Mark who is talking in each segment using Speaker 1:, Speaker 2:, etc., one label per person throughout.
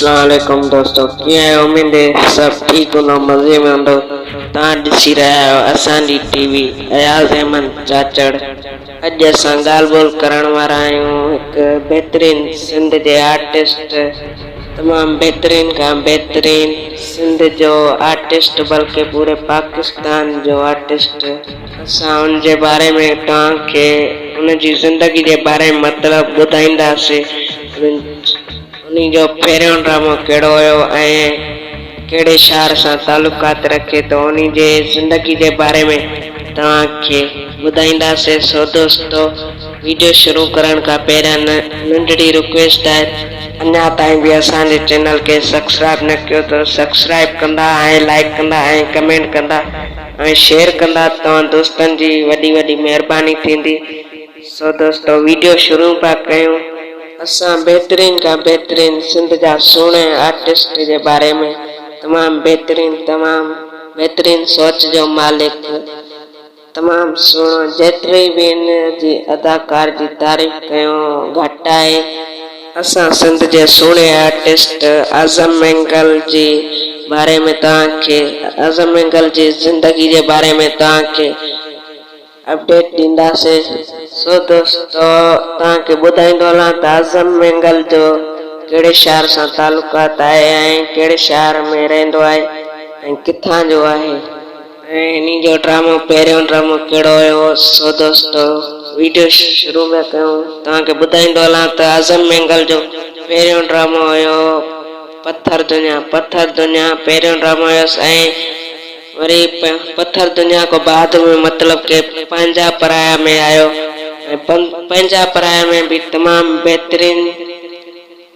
Speaker 1: اسلام عليڪم دوستو ڪيئن آهيو اميد سڀ ٺيڪ هوندو مزي ۾ هوندو توهان ڏسي رهيا آهيو اسان جي ٽي وي اياز احمد چاچڙ اڄ اسان ڳالهه ٻولهه ڪرڻ وارا آهيون هڪ بهترين سنڌ جي آرٽسٽ تمام بهترين کان بهترين سنڌ جو آرٽسٽ بلڪه پوري پاڪستان جو آرٽسٽ اسان ان جي باري ۾ توهان کي ان جي زندگي جي باري ۾ مطلب ٻڌائينداسين انهي جو پهريون ڊرامو ڪهڙو هيو ۽ ڪهڙي شهر سان تعلقات رکي ٿو انهي جي زندگي جي باري ۾ توهان کي ٻڌائينداسين سو دوستو ويڊيو شروع ڪرڻ کان پهريان ننڍڙي رڪويسٽ آهي اڃا تائين به اسان جي چينل کي سبسڪرائب نه ڪيو ته سبسڪرائب ڪندا ۽ لائيڪ ڪندا ۽ ڪمينٽ ڪندا ۽ شيئر ڪندا توهان دوستن جي وڏي وڏي مهرباني ٿيندي سو دوستو ويڊيو شروع پيا ڪيون. اسان بهترين کان بهترين سنڌ جا سهڻي آرٽسٽ جي باري ۾ تمام بهترين تمام بهترين سوچ جو مالڪ تمام سهڻو جيتري به ان جي اداڪار جي تعريف ڪيون گهٽ آهي. اسان سنڌ جي سهڻي آرٽسٽ اعظم مينگل جي باري ۾ توهان کي اعظم مينگل جي زندگي جي باري ۾ توهان کي اپڊيٽ ڏينداسين سو دوستو توهان کي ٻڌائيندو هلان ته اعظم مينگل جو ڪهڙي شهر سان تعلقات آهي ۽ ڪهڙي شهر ۾ رهندو آهي ۽ ڪٿان جو آهي. ۽ انهي جو ڊرامو پهريون ڊرامو ڪهڙو هيو سو دوستو ويڊيو شروع پيا ڪيون توهان کي ٻڌائيندو هلان ته اعظم مينگل جو پهريون ڊرامو هيو پٿر دنيا پٿر دنيا پهريون ڊرامو هيس ۽ وري پٿر دنيا کو بعد ۾ مطلب ڪي پنهنجا پرايا ۾ آيو ۽ پنهنجا پرايا ۾ به تمام بهترين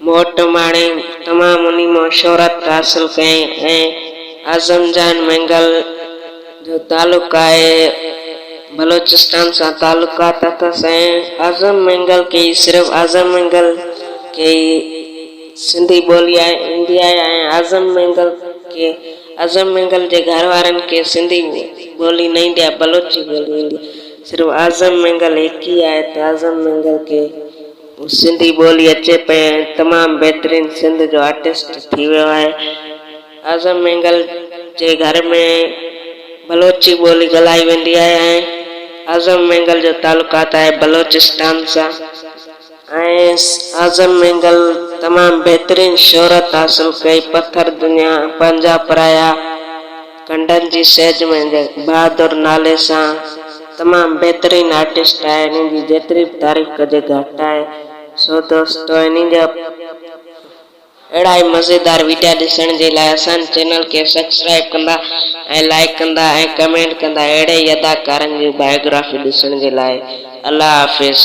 Speaker 1: موٽ ماڻي تمام انهي مان شهرت حاصل ڪيائين ۽ اعظم جان مينگل جو تعلق آهي بلوچستان سان تعلقات اٿس ۽ اعظم مينگل کي ئي صرف اعظم مينگل کي ئي سنڌي ٻولي ايندي آهي ۽ اعظم مينگل کي اعظم مينگل جي گهر وارن کي سنڌي ٻولي نه ايندي آهي بلوچي ٻولي ايندي صرف اعظم مينگل هڪ ئي آهي ته اعظم مينگل کي سنڌي ٻولي اچي پئي ۽ تمام بهترين سنڌ جو آرٽسٽ ٿي ويو آهي. اعظم مينگل جي گهر ۾ بلوچي ٻولي ڳالهائي ويندي آهي ۽ اعظم مينگل جو تعلقات آهي بلوچستان سان ۽ اعظم مينگل تمام بهترين شهرت حاصل ڪئي پٿر دنيا پنهنجا پرايا ڪنڊن جي سيج ۾ بهادر نالي سان تمام بهترين آرٽسٽ آهي انهي جي جيتري به تعريف ڪجي گهٽ آهي سو دوستو انهي جا اهڙا ئي مزيدار ويڊيا ڏسڻ جي لاء اسان جي چينل کي سبسڪرائب ڪندا ۽ لائيڪ ڪندا ۽ ڪمينٽ ڪندا اهڙي ئي اداڪارن جون بايوگرافي ڏسڻ جي لاء الله حافظ.